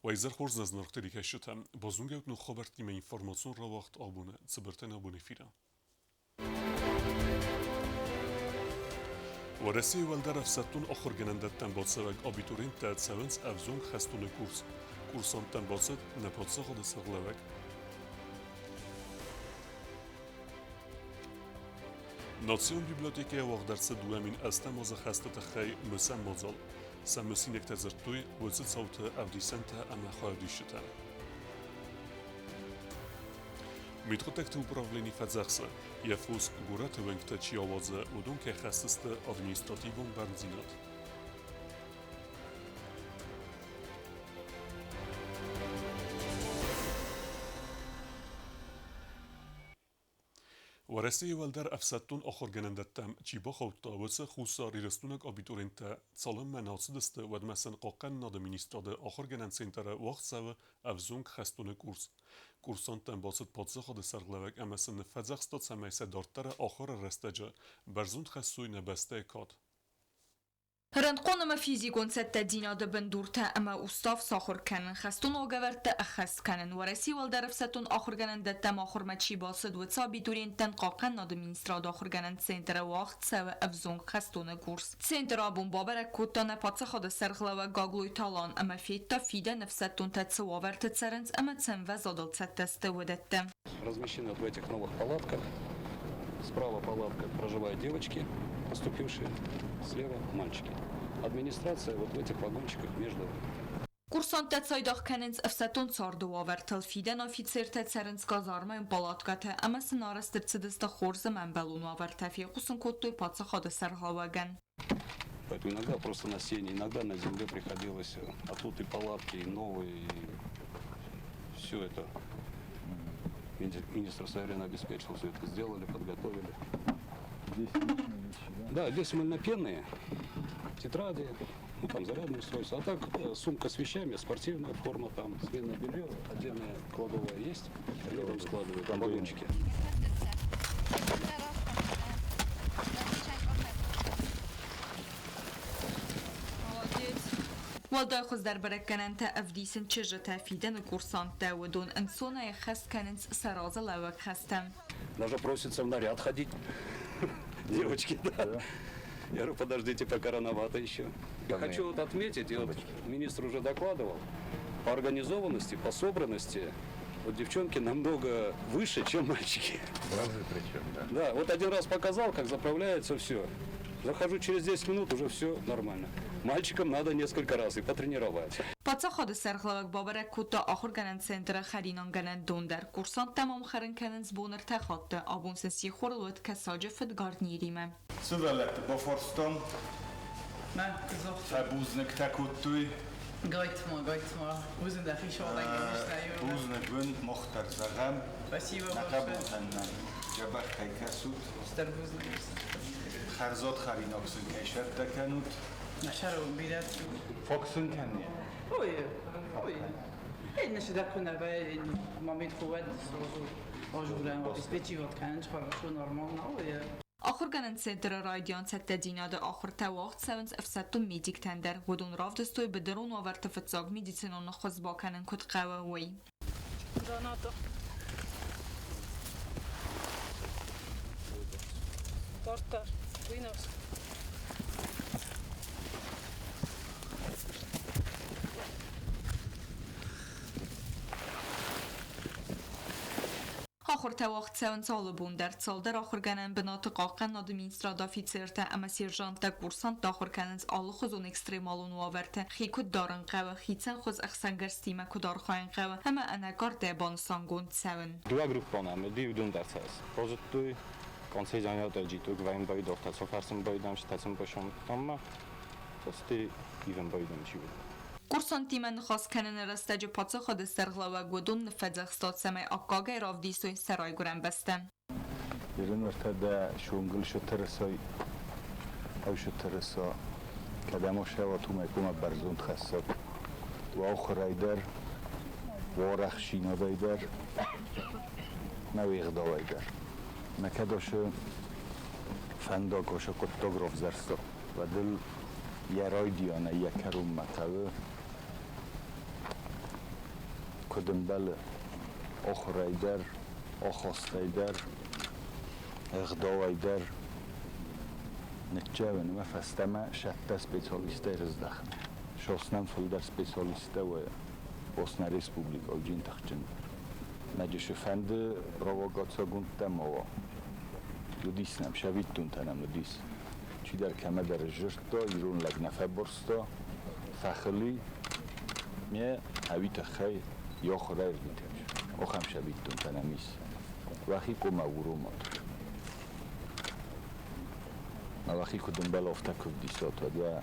Уӕ изӕр хорз, нӕ зынаргъ телекӕсджытӕ! Базонгӕут ног хабӕрттимӕ информацион рауагъд абоны цыбыртӕн абон эфиры. Уӕрӕсейы уӕлдӕр ӕфсӕддон ахуыргӕнӕндӕттӕм бацӕуӕг абитуриенттӕ цӕуынц ӕвзонг хӕстоны курс. Курсанттӕм бацыд нӕ паддзахады сӕргълӕууӕг. Национ библиотекӕйы уагъд ӕрцыд 2008 азы хӕсты тыххӕй мысӕн мадзал. Сӕ мысинӕгтӕ дзырдтой уыцы цауты ӕвдисӕнтӕ ӕмӕ хайадисджытӕ. Мидхъуыддӕгты управлени фӕдзӕхсы, йӕ фос горӕты уӕнгтӕ чи ауадзы, уыдон кӕй хӕсдзысты административон бӕрндзинад. Уӕрӕсейы уӕлдӕр ӕфсӕддон ахуыргӕнӕндӕттӕм чи бахаудта, уыцы хуссарирыстойнаг абитуриенттӕ цалынмӕ нал цыдысты, уӕдмӕ сын Хъахъхъӕнынады министрады ахуыргӕнӕн центры уагъд цӕуы ӕвзонг хӕстоны курс. Курсанттӕм бацыд паддзахады сӕргълӕууӕг ӕмӕ сын ныффӕдзӕхста, цӕмӕй сӕ дарддӕры ахуыры рӕстӕджы бӕрзонд хӕссой нӕ бӕстӕйы кад. Рӕнхъон ӕмӕ физикон цӕттӕдзинады бындуртӕ ӕмӕ устав сахуыр кӕнын, хӕстон уагӕвӕрдтӕ ӕххӕст кӕнын, Уӕрӕсейы уӕлдӕр ӕфсӕддон ахуыргӕнӕндӕттӕм ахуырмӕ чи бацыд, уыцы абитуриенттӕн Хъахъхъӕнынады министрады ахуыргӕнӕн центры уагъд цӕуы ӕвзонг хӕстоны курс. Центр абон бабӕрӕг кодта нӕ паддзахады сӕргълӕууӕг Гаглойты Алан ӕмӕ федта, фидӕн ӕфсӕддонтӕ цы уавӕрты цӕрынц ӕмӕ цы ӕмвӕзадыл цӕттӕ сты, уыдӕттӕ. Размещены вот в этих новых палатках. Справа палатка проживают девочки, поступившие, слева мальчики. Администрация вот в этих вагончиках между. Курсанттӕ цайдагъ кӕнынц ӕфсӕддон царды уавӕртыл, фидӕн офицертӕ цӕрынц казармӕйы палаткӕты ӕмӕ сын арӕзт ӕрцыдысты хорз ӕмӕ ӕмбӕлон уавӕртӕ, фехъусын кодтой паддзахады сӕргълӕууӕгӕн. Поэтому иногда просто на сене, иногда на земле приходилось, а тут и палатки, и новые, и все это. Министр суверенно обеспечил, все это сделали, подготовили. Здесь личные вещи, да? Да, здесь мыльнопенные, тетради, ну там зарядное устройство. А так сумка с вещами, спортивная форма там, сменное белье, отдельная кладовая есть, они там складывают там вагончики. Уӕлдай хуыздӕр бӕрӕггӕнӕнтӕ ӕвдисын чызджытӕ фидӕны курсанттӕ, уыдон ӕнцонӕй ӕххӕст кӕнынц сӕ разылӕууӕг хӕстӕ. Даже просится в наряд ходить. Девочки, да. Я говорю, подождите, пока рановато еще. Я хочу вот отметить, и вот министр уже докладывал, по организованности, по собранности, вот девчонки намного выше, чем мальчики. Разы причем, да. Да, вот один раз показал, как заправляется все. Захожу через 10 минут, уже все нормально. Мальчикам надо несколько раз и потренировать. Паддзахады сӕргълӕууӕг бабӕрӕг кодта ахуыргӕнӕн центры хӕринаггӕнӕн дон дӕр. Курсанттӕ ма хӕрын кӕнынц бон ӕртӕ хатты. Абон сын сихорыл уыд кӕсаджы фыд гарниримӕ. Сывӕллӕтты бафарстам, фӕбузныг-тӕ кодтой. Гайтма, гайтма, уыдзӕн дӕхи Бузныг уын, мах дӕр зӕгъӕм, Спасибо нӕ большое. хъӕбултӕн нӕм дзӕбӕх кӕй кӕсут. Стыр бузныг. Хӕрзад хӕринаг сын кӕй сӕттӕ кӕнут. Нӕ сӕрыл бирӕ. Фаг сын кӕнне. Ой, ой. Én mamit хувed, ожурен, обеспечивать, конечно, хорошо, нормально. Ой, Ахуыргӕнӕн центры райдиан цӕттӕдзинады ахуыртӕ уагъд цӕуынц ӕфсӕддон медиктӕн дӕр. Уыдон равдыстой быдырон уавӕрты фыццаг медицинон ӕххуыс бакӕнын куыд хъӕуы, уый. Граната. Дарддӕр. Вынос. Ахуыртӕ уагъд цӕуынц алы бон дӕр. Цалдӕр ахуыргӕнӕн бынаты хъахъхъӕнынады министрады офицертӕ ӕмӕ сержанттӕ курсантты ахуыр кӕнынц алыхуызон экстремалон уавӕрты, хи куыд дарын хъӕуы, хицӕн хуыз ӕхсӕнгӕрзтимӕ куыд архайын хъӕуы ӕмӕ ӕнӕкартӕй банысангонд цӕуын. Дыууӕ группон ӕмӕ дыууын дӕр цӕс. Базыдтой, концезионер вайын байдохта, цофарсын байдам, стацын башомтамма, цосты ивен байдам чи уыд. Курсанттимӕ ныхас кӕныны рӕстӕджы паддзахады сӕргълӕууӕг уыдон ныффӕдзӕхста, цӕмӕй аккагӕй равдисой сӕ райгуырӕн бӕстӕ. Ирынвӕртӕ дӕ шонгыл шытырысой, ау шытырысо, кӕдӕм ошӕват уымӕй кума бӕрзонд хӕссӕг. Уаухырӕй дӕр, уорӕхсинадӕй дӕр, нӕ уегъдауӕй дӕр. Мӕ кӕд ошы фӕндаг ошы хъуыддаг равзӕрста, уӕд ыл йӕ райдианӕй йӕ кӕронмӕ хъӕуы. Куыд ӕмбӕлы ахуырӕй дӕр, ахастӕй дӕр, ӕгъдауӕй дӕр ныччӕвын ӕмӕ фӕстӕмӕ сӕттӕ специалисттӕй рыздӕхын. Соснӕм фылдӕр специалисттӕ уа Босна республикӕ тыхджындӕр. Мӕджысы фӕнды провокацигондтӕ ма уа. Уыдис нӕм, сӕвиттонтӕ нӕм уыдис. Чидӕр кӕмӕдӕр сдзырдта, ирон лӕг нӕ фӕбырста, фӕхыли, ме ӕви тыххӕй йӕ ахуырӕй ӕрвитӕм. Ахӕм сӕвиттонтӕ нӕм ис. Уӕхи коммӕ уромат. Ма уӕхи куыд ӕмбӕлы, афтӕ куы ӕвдисат, уӕд уӕ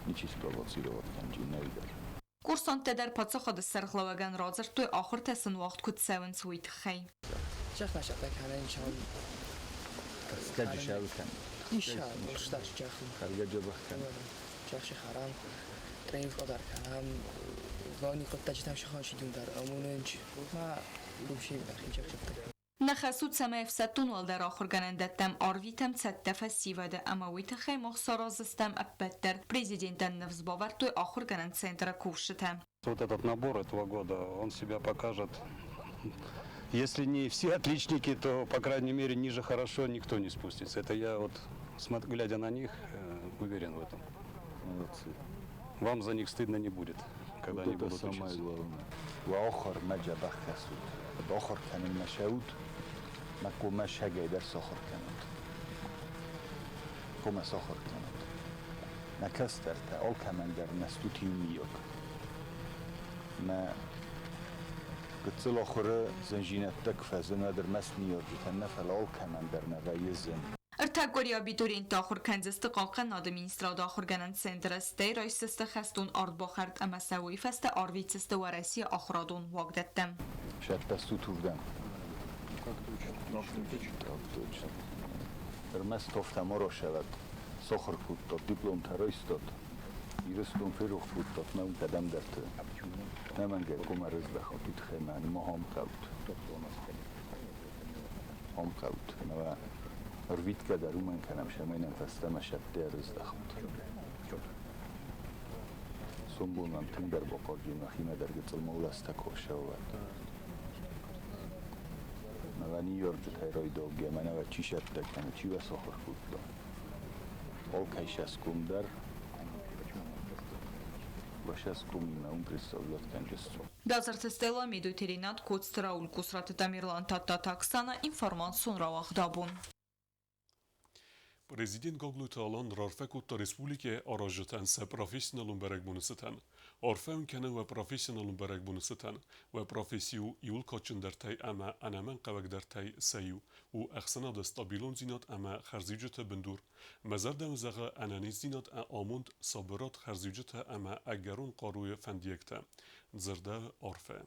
ничи спровоцировать кӕнджын нӕй дӕр. Курсанттӕ дӕр паддзахады сӕргълӕууӕгӕн радзырдтой, ахуыртӕ сын уагъд куыд цӕуынц, уый тыххӕй. Нӕ хӕс у, цӕмӕй ӕфсӕддон уӕлдӕр ахуыргӕнӕндӕттӕм арвитӕм цӕттӕ фӕсивӕды ӕмӕ уый тыххӕй мах сараздзыстӕм ӕппӕт дӕр. Президентӕн ныфс бавӕрдтой ахуыргӕнӕн центры кусджытӕ. Вот этот набор этого года, он себя покажет. Если не все отличники, то, по крайней мере, ниже хорошо никто не спустится. Это я вот, глядя на них, уверен в этом. Молодцы. Вам за них стыдно не будет, когда Вот они это будут самое учиться. главное. وآخر ما جبخ كسود. آخر كان المشاود ما كوما شجع درس آخر كانت. كوما ساخر كانت. ما كسترت أول كمان در نستوتي ميوك. ما قلت آخر زنجينة تكفى زنادر مسني يرجتنا فلا كمان در نغيزن. Ӕртӕ къуыри абитуриентты ахуыр кӕндзысты Хъахъхъӕнынады министрады ахуыргӕнӕн центры, стӕй райсдзысты хӕстон ардбахӕрд ӕмӕ сӕ уый фӕстӕ арвитдзысты Уӕрӕсейы ахуырадон уагдӕттӕм. Сӕттӕстут уырдӕм. Так точно. Ӕрмӕст афтӕ ма рацӕуӕд, сахуыр кодтат, дипломтӕ райстат, Ирыстон ферох кодтат, нӕ уым кӕдӕмдӕрты. Нӕмӕнгӕй хъуамӕ рыздӕхат, уый тыххӕй мӕ ма ам хъӕут. Ам хъӕут. Ӕмӕ ӕрвитгӕ дӕр уымӕн кӕнӕм, цӕмӕй нӕм фӕстӕмӕ сӕттӕ ӕрыздӕхут. Сомбон мӕм тынгдӕр бахъавди, мӕхимӕ дӕр гыццыл моллӕстӕ куы ссӕуӕд. Мӕ ныййарджытӕй райдаугӕ, мӕнӕ уӕ чи сӕттӕ кӕны, чи уӕ сахуыр кодта. Алкӕй сӕсгом дӕр уӕ сӕсгомимӕ уым представлять кӕнджысты. Базарты Стелла, Медойты Ренат, Коцты Рауль, Къусраты Тамерлан, Тадтаты Оксана, информацион рауагъд «Абон». Президент Гаглойты Алан раарфӕ кодта республикӕйы аразджытӕн сӕ профессионалон бӕрӕгбоны цытӕн. Арфӕ уын кӕны уӕ профессионалон бӕрӕгбоны цытӕн. Уӕ професси у иууыл кадджындӕртӕй ӕмӕ ӕнӕмӕнгхъӕуӕгдӕртӕй сӕ иу. У ӕхсӕнады стабилондзинад ӕмӕ хӕрзиуджыты бындур. Мӕ зӕрдӕ уын зӕгъы ӕнӕниздзинад, амонд, сабырад, хӕрзиуджытӕ ӕмӕ ӕгӕрон хъаруйы фӕндиӕгтӕ. Дзырдӕуы арфӕ.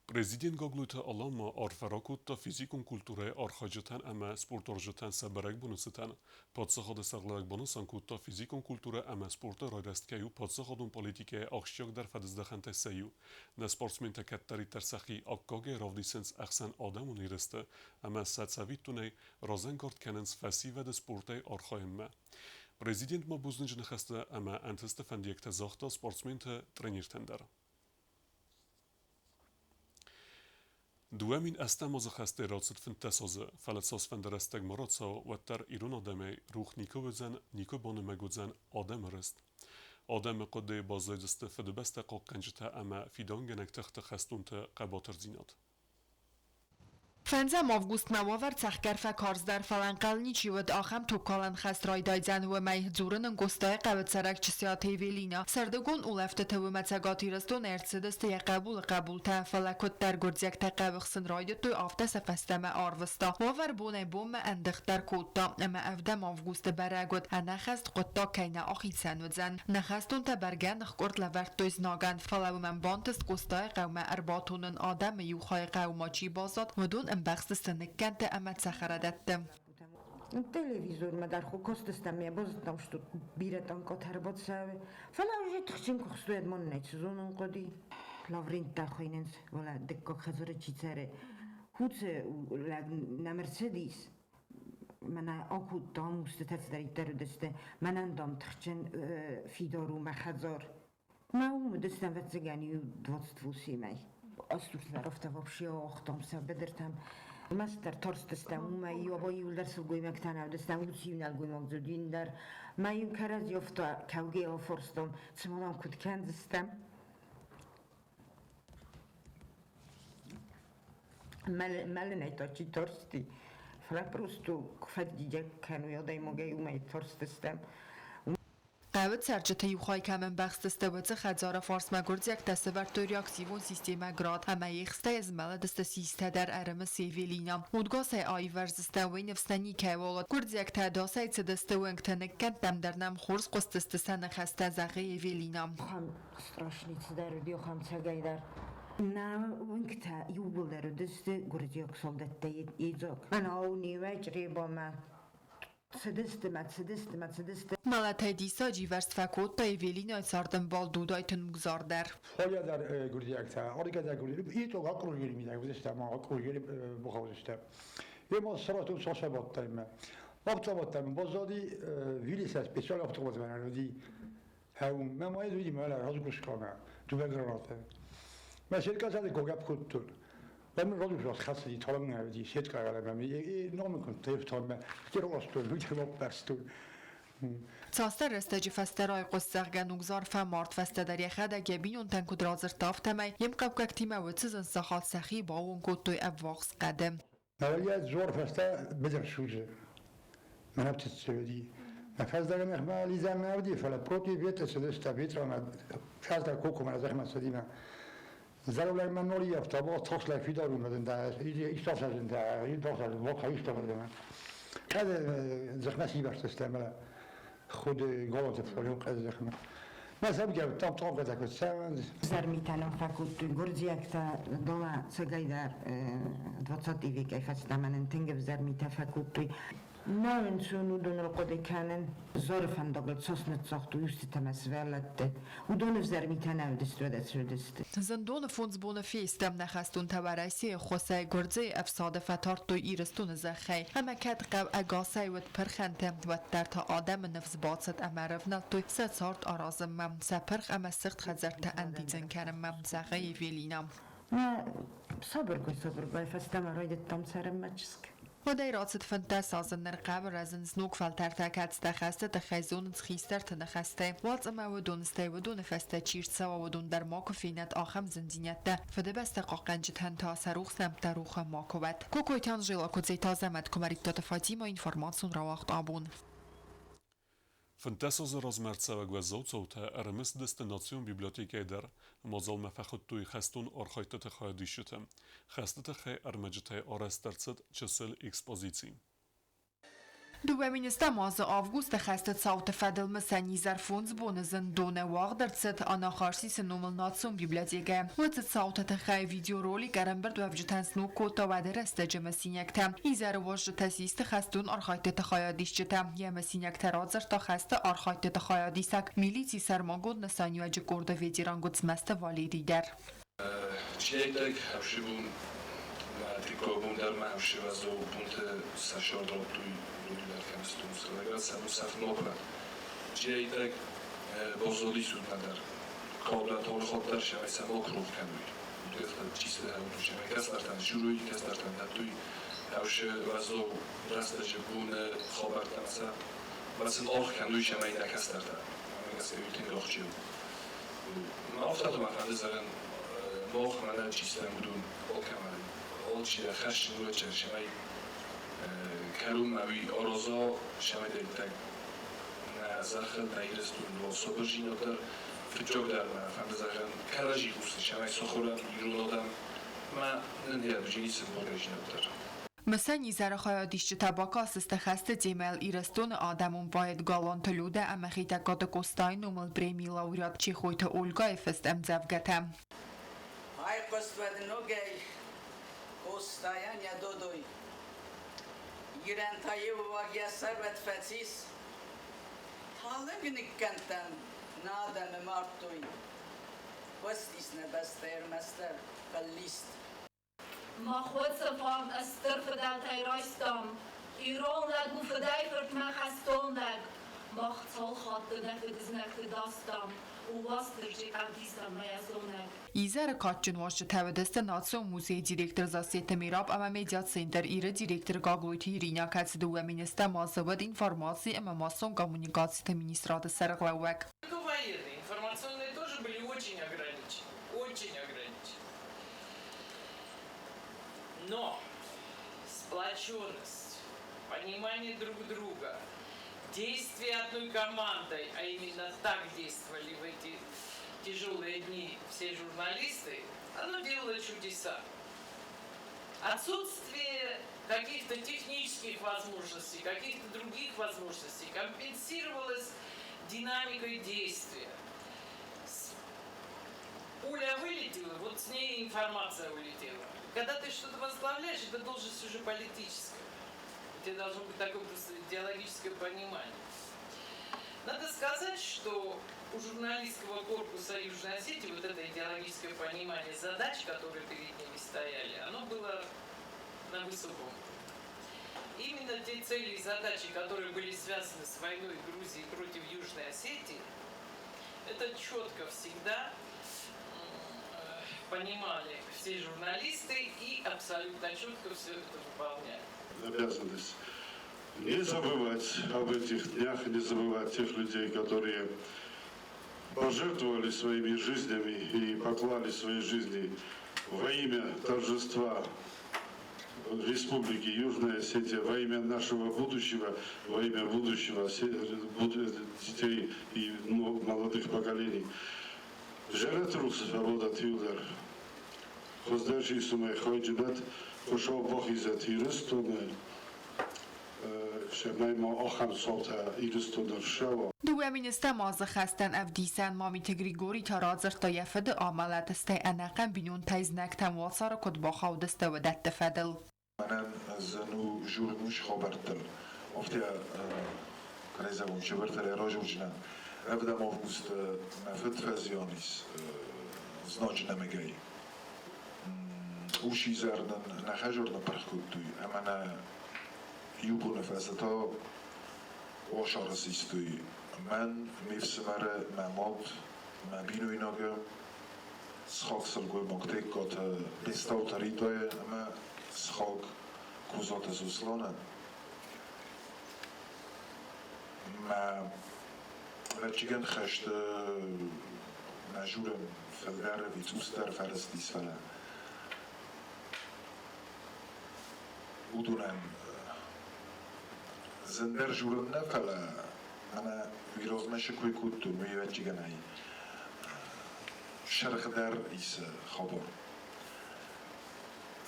Президент Гаглойты Алан ма арфӕ ракодта физикон культурӕйы архайджытӕн ӕмӕ спортуарзджытӕн сӕ бӕрӕгбоны цытӕн. Паддзахады сӕргълӕууӕг банысан кодта, физикон культурӕ ӕмӕ спорты райрӕзт кӕй у паддзахадон политикӕйы ахсджиагдӕр фӕдыздӕхӕнтӕй сӕ иу. Нӕ спортсментӕ кӕддӕриддӕр сӕхи аккагӕй равдисынц ӕхсӕнадӕмон ерысты ӕмӕ сӕ цӕвиттонӕй разӕнгард кӕнынц фӕсивӕды спортӕй архайынмӕ. Президент ма бузныджы ныхӕстӕ ӕмӕ ӕнтысты фӕндиӕгтӕ загъта спортсменты тренертӕн дӕр. 2008 азы хӕстӕй рацыд 15 азы, фӕлӕ цасфӕнды рӕстӕг ма рацӕуа, уӕддӕр ирон адӕмӕй рох никуы уыдзӕн, никуы банымӕг уыдзӕн адӕмы рыст. Адӕмы хъуыдыйы баззайдзысты Фыдыбӕстӕ хъахъхъӕнджытӕ ӕмӕ фидауынгӕнӕг тыхты хӕстонты хъӕбатырдзинад. 5 августмӕ уавӕр цӕхгӕр фӕкарздӕр, фӕлӕ ӕнхъӕл ничи уыд, ахӕм тугкалӕн хӕст райдайдзӕн, уымӕй, дзуры нын Къостайыхъӕуы цӕрӕг Чысиаты Эвелинӕ. Сӕрдыгон улӕфтыты уымӕ Цӕгат Ирыстонӕй ӕрцыдысты йӕ хъӕбулы хъӕбултӕ, фӕлӕ куыддӕр гуырдзиӕгтӕ хъӕуы хсын райдыдтой, афтӕ сӕ фӕстӕмӕ арвыста. Уавӕр бонӕй-бонмӕ ӕндыгъддӕр кодта, ӕмӕ 7 августы бӕрӕг уыд, ӕнӕхӕст хъуыддаг кӕй нӕ ахицӕн уыдзӕн. Нӕ хӕстонтӕ бӕргӕ ныхкъуырд лӕвӕрдтой знагӕн, фӕлӕ уымӕн бантыст Къостайыхъӕумӕ ӕрбатонын адӕмы иу хайы хъӕумӕ чи баззад, уыдон ӕмбӕхстысты ныккӕндты ӕмӕ цӕхӕрадӕтты. Телевизормӕ дӕр куы кастыстӕм, йӕ базыдтам, что бирӕ танкъатӕ ӕрбацӕуы. Фӕлӕ уже тыхджын куы хстой, ма нӕ цы зонын хъуыди. Лавренттӕ хуыйнынц, уӕлӕ дыккаг хӕдзары чи цӕры. Уыцы лӕг нӕм ӕрцыдис. Мӕнӕ акодтам, устытӕ цыдӕриддӕр уыдысты. Мӕнӕн, дам, тыхджын фидар у мӕ хӕдзар. Мӕ уым уыдыстӕм, ӕвӕццӕгӕн, иу 28-мӕ. Астуртмӕ вообще охтам сӕ быдыртӕм. Мастер тарстыстӕм, уымӕй абон иуылдӕр сылгоймӕгтӕ нӕ уыдыстӕм, уыцы иу нӕлгоймаг дзы уыди дӕр. Мӕ иу кӕрӕдзи афтӕ кӕугӕ афарстам, цыма нӕм куыд кӕндзыстӕм. Мӕлынӕй та чи тарсти, фӕлӕ просто куы фӕддидӕг кӕной адӕймагӕй, уымӕй тарстыстӕм. Хъӕуы цӕрджыты иу хай кӕм ӕмбӕхстысты, уыцы хӕдзары фарсмӕ гуырдзиӕгтӕ сӕвӕрдтой реактивон системӕ «Град» ӕмӕ ехстӕй змӕлыдысты систӕ дӕр ӕрымысы Эвелина. Удгасӕй аивӕрздзысты, уый ныфс нӕ никӕйуал уыд. Гуырдзиӕгтӕ ӕдасӕй цыдысты уӕнгтӕ ныккӕндтӕм дӕр нӕм хорз хъуыстысты сӕ ныхӕстӕ, зӕгъы Эвелина. Ахӕм страшный цыдӕр уыди, ахӕм цӕгӕйдӕр. Нӕ уынгтӕ иууылдӕр уыдысты гуырдзиаг солдӕттӕй йедзаг. Мӕнау не Чъребамӕ цыдысты мӕ цыдысты мӕ цыдысты. Мӕлӕтӕй диссаджы ивӕрст фӕкодта Эвелинайы цардӕмбал Дудайты Нугзар дӕр. Фойӕдӕр гуырдзиӕгтӕ, ардыгӕй гуырдзиаг, итог акъругери мидӕг уыдысты ӕмӕ акъругери бахаудысты. Ема саратон сосӕбадтӕй Автобаттӕм баззади Вилисӕ специал автобатмӕ уыди. Мӕ ма уыди мӕ разгускамӕ дыууӕ гранаты. Мӕ сеткӕ гогӕп кодтон. Мӕ разгус хӕцыди талынг уыди сеткӕ ӕмӕ номы куы тефтон хиростон, уыди Цасдӕр рӕстӕджы фӕстӕ райхъуыст, зӕгъгӕ, Нугзар фӕмард, фӕстӕдӕр йӕхӕдӕг йӕ бинонтӕн куыд радзырдта, афтӕмӕй йе мхъӕуккӕгтимӕ уыцы зын сахат сӕхи баууон кодтой ӕввахс хъӕды. Навалья дзор фӕстӕ быдыр судзы. Мӕнӕ уыди. Мӕ фӕздӕгӕн ӕхмӕ лидзӕн нӕ уыди, фӕлӕ проти ветер цыдысты ветромӕ, фӕздӕг кокомӕ зӕхмӕ цыдимӕ. Зӕрулӕг мӕ ноли автобус тохслӕг фидар уымӕ истосӕзынтӕ, истосӕзын, бока истосӕзын. Кӕд зӕхмӕ сивӕрстыстӕм, худы голоты фолио кӕд зӕхмӕ. Мӕ сӕбгӕвдтам тохгӕтӕ куыд цӕуӕн. Зӕрмитӕ нӕм фӕкодтой гуырдзиӕгтӕ дома цӕгӕйдӕр 20 векӕй фӕстӕмӕ нын тынг ӕвзӕр митӕ фӕкодтой. Нӕ ӕнцон уыдоныл хъуыды кӕнын. Зары фӕндагыл цас ныццагътой устытӕ мӕ сывӕллӕтты. Уыдон ӕвзӕр митӕ нӕ уыдысты, уӕдӕ цы уыдысты. Зындоны фондз боны фесты. Нӕ хӕстонтӕ Уӕрӕсейы ӕххуысӕй Гуырдзыйы ӕфсады фӕтардтой Ирыстоны зӕххӕй. Ӕмӕ кӕд хъӕу ӕгасӕй уыд пырхӕнтӕ, уӕддӕр та адӕмы ныфс бацыд ӕмӕ рывнӕлдтой сӕ цард аразынмӕ, сӕ пырх ӕмӕ сыгъд хӕдзӕрттӕ ӕндидзын кӕнынмӕ, зӕгъы Евелина. Мӕ сабыргай-сабыргай фӕстӕмӕ райдыдтам цӕрынмӕ чызг. Уӕдӕй рацыд 15 азы, ныр хъӕуы рӕзынц ног фӕлтӕртӕ, кӕцытӕ хӕсты тыххӕй зонынц хистӕрты ныхӕстӕй. Уадз ӕмӕ уыдон, стӕй уыдоны фӕстӕ чи рцӕуа, уыдон дӕр макуы фенӕд ахӕм зындзинӕдтӕ. Фыдыбӕстӕ хъахъхъӕнджытӕн та сӕ рухс нӕмттӕ рухы макуы уӕд. Кокойты Анжела, Куыдзеты Азӕмӕт, Куымӕридтаты Фатимӕ, информацион рауагъд абон. 15 азы размӕ ӕрцӕуӕг уӕззау цаутӕ ӕрымысыдысты национ библиотекӕйы дӕр. Мадзалмӕ фӕхуыдтой хӕстон архайдтыты хайадисджытӕ. Хӕсты тыххӕй ӕрмӕджытӕй арӕзт ӕрцыд чысыл экспозици. Дыууӕ министӕм азы августы хӕсты цауты фӕдыл мысӕн изӕр фондз боны зындоны уагъд ӕрцыд Анахарсисы номыл национ библиотекӕ. Уыцы цауты тыххӕй видеоролик ӕрӕмбырдуӕвджытӕн сног кодта уӕды рӕстӕджы мысинӕгтӕ. Изӕры уазджытӕ систы хӕстон архайдтыты хайадисджытӕ. Йӕ мысинӕгтӕ радзырдта хӕсты архайдтыты хайадисӕг, милицийы сӕрмагонд нысаниуӕджы къорды ветеран Гуыцмӕзты Валерий дӕр. Чидӕриддӕр ӕфсибун диккаг дӕр ма ӕфсивӕззау бунты сӕ сӕрдардтой дунедар кӕмстонцӕ. Лӕгӕд сӕ сӕфнократ. Чидӕриддӕр баззади судмӕ дӕр. Кабла торхот дӕр сӕмӕй сӕ округ кӕнуй. Чисте кӕстӕртӕн журуй, кӕстӕртӕн дӕттуй. Ӕвши уӕззау рӕстӕджы боны хабӕрттӕ сӕ сын аргъ кӕнуй сӕмӕй нӕ кӕстӕртӕ. Гӕсгӕ тынг ахсджиаг. Афтӕ ма фӕнды зӕгъын, мах мӕнӕ чистӕм уыдон алкӕмӕн, алчидӕр хӕсджын уӕччӕн сӕмӕй кӕронмӕ уый араза, сӕмӕй дӕриддӕр нӕ зӕххыл, нӕ Ирыстоныл сабырдзинад дӕр, фыццагдӕр мӕ фӕнды зӕгъын, кӕрӕдзи хъусын, сӕмӕй сахуырӕн ирон адӕм мӕ нын йӕ бдженицы ногӕйдзинад дӕр. Мысӕн изӕры хайадисджытӕ бакастысты хӕсты темӕйыл Ирыстоны адӕмон поэт Галуанты Людӕ ӕмӕ Хетӕгкаты Къостайы номыл премийы лауреат Чехойты Ольгайы фыст ӕмдзӕвгӕтӕ. Айхъуыст уӕд ногӕй Къостайӕн йӕ додой. Ирӕн та йе вваг йӕ сӕрвӕт фӕцис. Талынг ныккӕндтӕн нӕ адӕмы мардтой. Хъуыстис нӕ бӕстӕ ӕрмӕстдӕр хъыллист. Мах уыцы фарн ыстыр фыдӕлтӕй райстам. Ирон лӕг у фыдӕй-фыртмӕ хӕстон лӕг. Мах цал хатты нӕ фыдызнӕгты дастам, О Уастырджи, ӕвдисӕн мӕ йӕ зонӕг. Изӕры кадджын уазджытӕ уыдысты Национ музейы директор Зассеты Мераб ӕмӕ медиацентр Ир-ы директор Гаглойты Иринӕ, кӕцы дыууӕ министрӕ ма уыд информаци ӕмӕ массон коммуникациты министрады сӕргълӕууӕг. Военные информационные тоже были очень ограничены, очень ограничены. Но сплоченность, понимание друг друга, действие одной командой, а именно так действовали в эти тяжелые дни все журналисты, оно делало чудеса. Отсутствие каких-то технических возможностей, каких-то других возможностей компенсировалось динамикой действия. Пуля вылетела, вот с ней информация улетела. Когда ты что-то возглавляешь, это должность уже политическая. У тебя должно быть такое просто идеологическое понимание. Надо сказать, что у журналистского корпуса Южной Осетии вот это идеологическое понимание задач, которые перед ними стояли, оно было на высоком уровне. Именно те цели и задачи, которые были связаны с войной Грузии против Южной Осетии, это четко всегда понимали все журналисты и абсолютно четко все это выполняли. Обязанность не забывать об этих днях, не забывать тех людей, которые пожертвовали своими жизнями и поклали свои жизни во имя торжества Республики Южная Осетия, во имя нашего будущего, во имя будущего детей и молодых поколений. Зӕрӕты рухсы фӕбодат иуылдӕр. Хуыздӕр чи цумӕй хайджынӕт, Хуыцау бахизӕд Ирыстоны, цӕмӕй ма ахӕм цаутӕ Ирыстоны ӕрцӕуа. Дыууӕ министрӕм азы хӕстӕн ӕвдисӕн Мамиты Григори та радзырдта йӕ фыды амӕлӕты, стӕй ӕнӕхъӕн бинонтӕй знӕгтӕм уацары куыд бахаудысты, уыдӕтты фӕдыл. Мӕнӕн зын у журнуш хабӕрттыл. Афтӕ кӕрӕдзӕуон сывӕртӕ разурджынӕн. Ӕвдӕм августы мӕ фыд фӕзиан ис знаджы нӕмыгӕй. Ус изӕр нын нӕ хӕдзар ныппырх кодтой ӕмӕ нӕ иу боны фӕстӕ та уацары систой мӕн, ме фсымӕры, мӕ мад, мӕ бинойнагы, сыхаг сылгоймаг Тегкаты Бестауты Ритӕйы ӕмӕ сыхаг Козаты Сосланы. Мӕ ӕвӕццӕгӕн хӕсты мӕ журӕн фылдӕр ӕви цъусдӕр фӕрыстис, фӕлӕ уыдонӕн зындӕр журын нӕ, фӕлӕ мӕнӕ уый размӕ цы кой кодтон, уый ӕвӕццӕгӕн ӕй сӕргъдӕр исы хабар.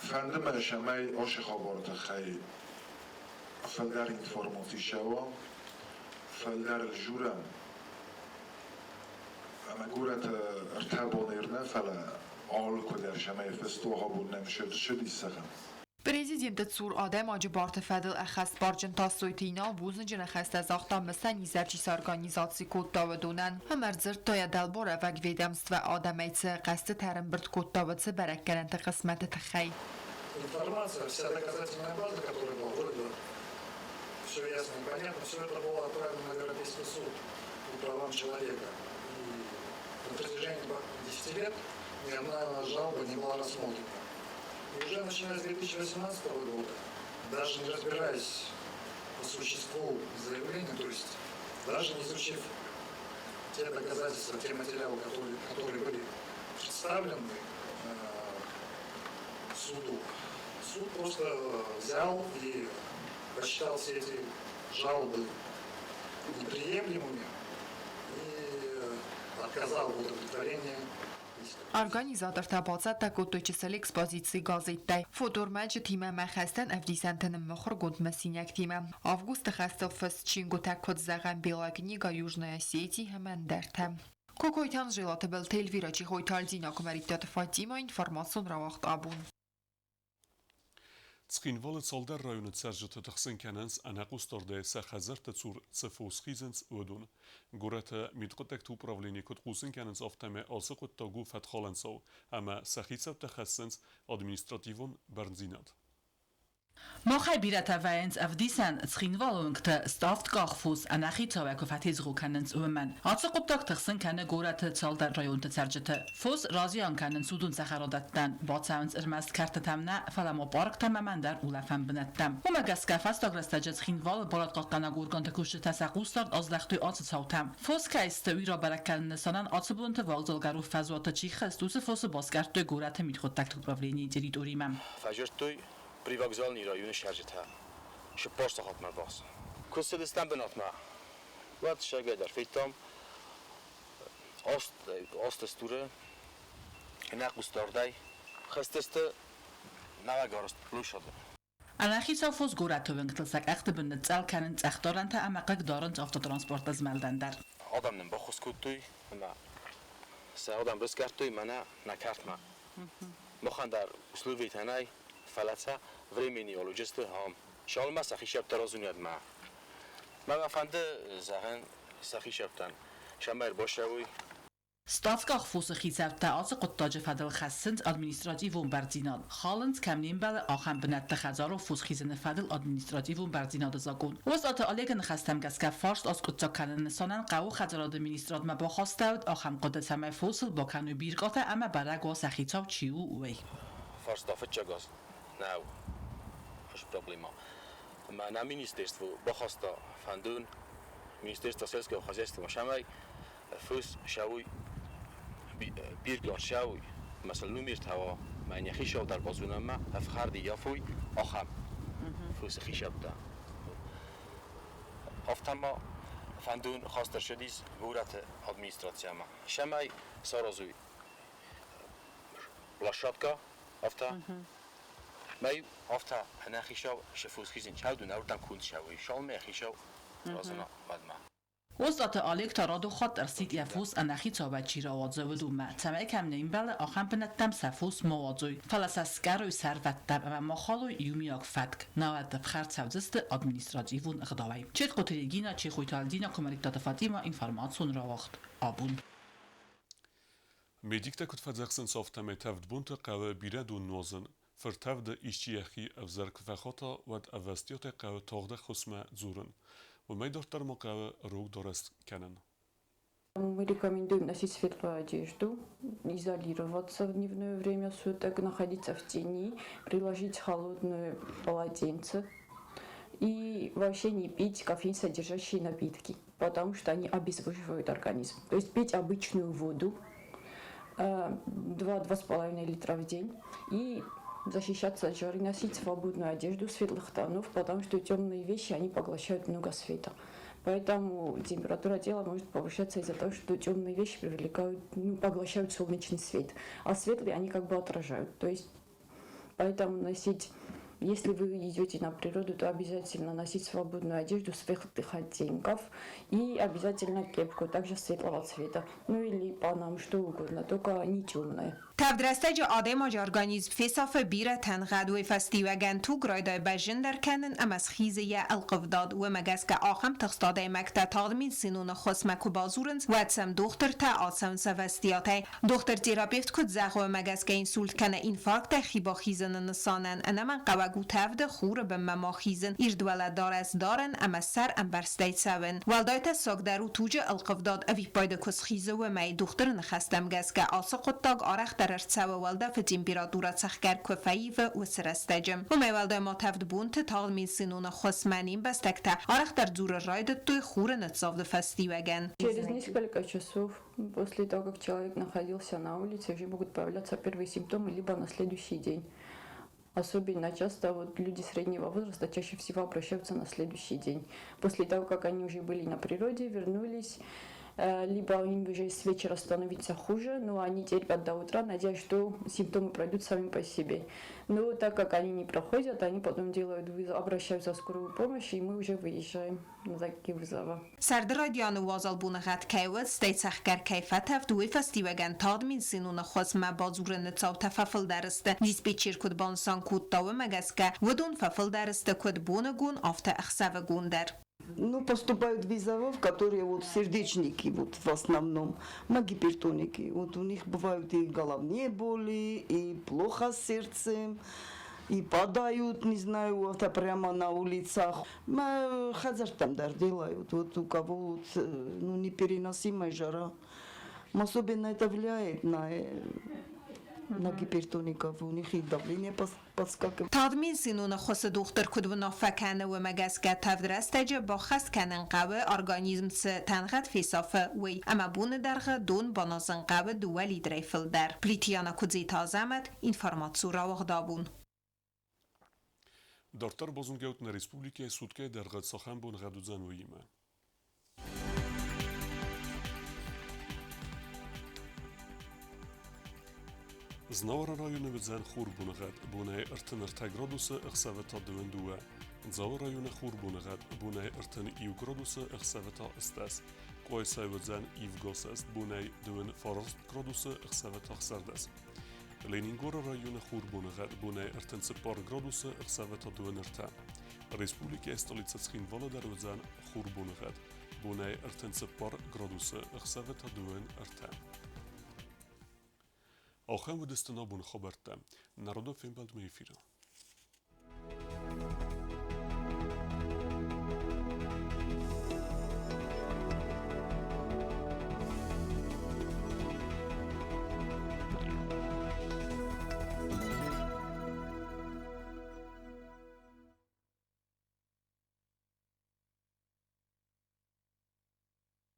Фӕнды мӕ, цӕмӕй ацы хабары тыххӕй фылдӕр информаци цӕуа, фылдӕр журӕм ӕмӕ горӕты ӕртӕ боны нӕ, фӕлӕ алкуыдӕр цӕмӕй фыстуагъ бон нӕм ссыдис зӕгъӕм. Президенты цур адӕймаджы барты фӕдыл ӕххӕстбарджын Тасойты Инал бузныджы ныхӕстӕ загъта мысӕн изӕр чи сорганизаци кодта, уыдонӕн ӕмӕ ӕрдзырдта йӕ дӕлбарӕвӕг ведомствӕ адӕмӕй цы хъӕстытӕ ӕрӕмбырд кодта, уыцы бӕрӕггӕнӕнты хъысмӕты тыххӕй. Информация, вся доказательная база, которая была, вроде бы все ясно и понятно, все это было отправлено на Европейский суд по правам человека. И на протяжении 10 лет ни одна жалоба не была рассмотрена. И уже начиная с 2018 года, даже не разбираясь по существу заявления, то есть даже не изучив те доказательства, те материалы, которые были представлены суду, суд просто взял и посчитал все эти жалобы неприемлемыми и отказал в удовлетворении. Организатортӕ бацӕттӕ кодтой чысыл экспозици газеттӕй, фотоӕрмӕджытимӕ ӕмӕ хӕстӕн ӕвдисӕнты ныммыхуыргонд мысинӕгтимӕ. Августы хӕстыл фыст чингуытӕ, куыд зӕгъӕм, Белая книга Южной Осетии ӕмӕ ӕндӕртӕ. Кокойты Анжела, Тыбылты Эльвира, Чехойты Альдина, Куымӕридтаты Фатима, информацион рауагъд Абон. Цхинвалы цалдӕр районы цӕрджыты тыхсын кӕнынц ӕнӕхъусдардӕй сӕ хӕдзӕртты цур цы фос хизынц, уыдон. Горӕты мидхъуыддӕгты управлени куыд хъусын кӕнынц, афтӕмӕй ацы хъуыддаг у фӕткхалӕн цау ӕмӕ сӕ хицӕуттӕ хӕссынц административон бӕрндзинад. Махӕй бирӕтӕ вӕййынц ӕвдисӕн, Цхинвалы уынгты ставдкъах фос ӕнӕхицауӕй куы фӕтезгъо кӕнынц, уымӕн. Ацы хъуыддаг тыхсын кӕны горӕты цалдӕр районты цӕрджыты. Фос разиан кӕнынц уыдон цӕхӕрадӕттӕн, бацӕуынц ӕрмӕст кӕртытӕм нӕ, фӕлӕ ма парктӕм ӕмӕ ӕндӕр улӕфӕн бынӕттӕм. Уымӕ гӕсгӕ фӕстаг рӕстӕджы Цхинвалы барадхъахъхъӕнӕг органты кусджытӕ сӕ хъусдард аздӕхтой ацы цаутӕм. Фос кӕй сты, уый рабӕрӕг кӕныны нысанӕн ацы бонты вагзалгӕрон фӕзуаты чи хызт, уыцы фосы басгӕрдтой горӕты мидхъуыддӕгты управленийы территоримӕ. Фӕзырдтой Привокзальный районы цӕрджытӕ 40 сахатмӕ ӕввахс. Куы цыдыстӕм бынатмӕ, уӕд сӕгӕй дӕр федтам аст стуры ӕнӕхъусдардӕй хызтысты нӕуӕгарӕзт площады. Ӕнӕхицау фос горӕты уынгтыл сӕ къӕхты бын ныцъцъӕл кӕнынц цъӕхдарӕнтӕ ӕмӕ хъыг дарынц автотранспорты змӕлдӕн дӕр. Адӕм нын баххуыс кодтой ӕмӕ сӕ адӕм рыскъӕрдтой мӕнӕ нӕ кӕртмӕ. Махӕн дӕр условитӕ нӕй, фӕлӕ сӕ временный алуджысты ам. Цалынмӕ сӕ хисӕрттӕ разуынӕдмӕ. Мӕ мӕ фӕнды зӕгъын сӕ хисӕрттӕн, цӕмӕй ӕрбацӕуой. Ставдкъах фосы хицӕуттӕ ацы хъуыддаджы фӕдыл хӕссынц административон бӕрндзинад, халынц, кӕм не мбӕлы, ахӕм бынӕтты хӕдзарон фос хизыны фӕдыл административон бӕрндзинады закъон. Остъаты Олегы ныхӕстӕм гӕсгӕ фарст аскъуыддзаг кӕныны нысанӕн хъӕуы хӕдзарады министрадмӕ бахастӕуыд ахӕм хъуыды, цӕмӕй фосыл бакӕной биркъатӕ ӕмӕ бӕрӕг уа сӕ хицау чи у, уый. Фарста фыццаг аз нӕу проблемӕ. Ӕмӕ нӕ министерство бахаста фӕндон Министерство сельского хозяйства цӕмӕй фос сӕуй биргар сӕуй, масал номертӕ уа, мӕ хицау дӕр базонӕм ӕфхӕрд ййафой ахӕм фосы хицӕуттӕ. Афтӕ ма фӕндон хаст ӕрцыдис горӕты администрацимӕ, цӕмӕй саразой площадка, афтӕ мӕй афтӕ ӕнӕхицау цы фос хизын чӕудун, ӕрдӕм конд цӕуй, цалынмӕ хицау разына, уӕдмӕ. Остъаты Олег та радон хатт ӕрсидт йӕ фос ӕнӕхицауӕй чи рауадза, уыдонмӕ, цӕмӕй кӕм не мбӕлы, ахӕм бынӕттӕм сӕ фос ма уадзой, фӕлӕ сӕ сгӕрой сӕрвӕттӕм ӕмӕ ма халой иумиаг фӕтк, науӕд ӕфхӕрд цӕудзысты административон ӕгъдауӕй. Четкъоты Регина, Чехойты Альдина, Куымӕридтаты Фатимӕ, информацион рауагъд абон. Медиктӕ куыд фӕдзӕхсынц, афтӕмӕй тӕвд бонты хъӕуы бирӕ дон нуазын. Фыртӕвды исчи йӕхи ӕвзӕр куы фӕхата, уӕд ӕвӕстиатӕй хъӕуы тагъд ӕххуысмӕ дзурын. Уымӕй дарддӕр ма хъӕуы рог дарӕс кӕнын. Мы рекомендуем носить светлую одежду, изолироваться в дневное время суток, находиться в тени, приложить холодное полотенце и вообще не пить кофеин содержащие напитки, потому что они обезвоживают организм. То есть пить обычную воду 2-2,5 литра в день и защищаться от жары, носить свободную одежду светлых тонов, потому что темные вещи, они поглощают много света. Поэтому температура тела может повышаться из-за того, что темные вещи привлекают, ну, поглощают солнечный свет, а светлые они как бы отражают. То есть поэтому носить, если вы идете на природу, то обязательно носить свободную одежду светлых оттенков и обязательно кепку, также светлого цвета, ну или панаму, что угодно, только не темное. Тӕвд рӕстӕджы адӕймаджы организм фесафы бирӕ тӕнгъӕд, уый фӕстиуӕгӕн туг райдайы бӕззындӕр кӕнын ӕмӕ схизы йӕ ӕлхъывдад. Уымӕ гӕсгӕ ахӕм тыхст адӕймӕгтӕ тагъд медицинон ӕххуысмӕ куы бадзурынц, уӕд сӕм дохтыртӕ ацӕуынц ӕвӕстиатӕй. Дохтыр-терапевт куыд зӕгъы, уымӕ гӕсгӕ инсульт кӕнӕ инфарктӕй хи бахизыны нысанӕн ӕнӕмӕнгхъӕуӕг у тӕвды, хуры бынмӕ ма хизын, ирд уӕлӕдарӕс дарын ӕмӕ сӕр ӕмбӕрзтӕй цӕуын. Уӕлдай тӕссагдӕр у туджы ӕлхъывдад ӕвиппайды куы схизы, уымӕй. Дохтыры ныхӕстӕм гӕсгӕ ацы хъуыддаг арӕхдӕр ӕрцӕуы уӕлдӕфы температурӕ цӕхгӕр куы фӕивы, уыцы рӕстӕджы. Уымӕй уӕлдай ма тӕвд бонты тагъд медицинон ӕххуысмӕ не мбӕстӕгтӕ арӕхдӕр дзурын райдыдтой хуры ныццавды фӕстиуӕгӕн. Через несколько часов после того, как человек находился на улице, уже могут появляться первые симптомы либо на следующий день. Особенно часто вот люди среднего возраста чаще всего обращаются на следующий день. После того, как они уже были на природе, вернулись, либо им уже с вечера становится хуже, но они терпят до утра, надеясь, что симптомы пройдут сами по себе. Но так как они не проходят, они потом делают вызов, обращаются в скорую помощь, и мы уже выезжаем на такие вызовы. Сӕрды райдианы уазал боныгъӕд кӕй уыд, стӕй цӕхгӕр кӕй фӕтӕвд, уый фӕстиуӕгӕн тагъд медицинон ӕххуысмӕ бадзурыны цаутӕ фӕфылдӕр сты. Диспетчер куыд банысан кодта, уымӕ гӕсгӕ уыдон фӕфылдӕр сты куыд боныгон, афтӕ ӕхсӕвыгон дӕр. Ну, поступают вызовов, которые вот сердечники вот в основном, на гипертоники. Вот у них бывают и головные боли, и плохо с сердцем. И падают, не знаю, вот прямо на улицах. Мӕ хӕдзӕрттӕм дӕр делают. Вот у кого вот, ну, непереносимая жара. Особенно это влияет на гипертоников, у них и давление подскакивает. Тагъд медицинон ӕххуысы дохтыр куыд уынаффӕ кӕны, уымӕ гӕсгӕ тӕвд рӕстӕджы баххӕст кӕнын хъӕуы, организм цы тӕнгъӕд фесафы, уый, ӕмӕ боны дӕргъы дон баназын хъӕуы дыууӕ литрӕй фылдӕр. Плитиана Куыдзиты Азӕмӕт, информацион рауагъдабон. Дарддӕр базонгӕут нӕ республикӕйы суткӕйы дӕргъы цахӕм боныгъӕд уыдзӕн, уыимӕ. Знауыры районы уыдзӕн хур боныгъӕд, бонӕй 33 градусы, ӕхсӕвы та 22. Дзауы районы хур боныгъӕд, бонӕй 31 градусы, ӕхсӕвы та 18. Къуайсайы уыдзӕн ивгӕсӕст, бонӕй 29 градусы, ӕхсӕвы та 16. Ленингоры районы хур боныгъӕд, бонӕй 34 градусы, ӕхсӕвы та 23. Республикӕйы столицӕ Цхинвалы дӕр уыдзӕн хур боныгъӕд, бонӕй 34 градусы, ӕхсӕвы та 23. Ахӕм уыдысты нӕ боны хабӕрттӕ. Народон фембӕлдмӕ эфиры.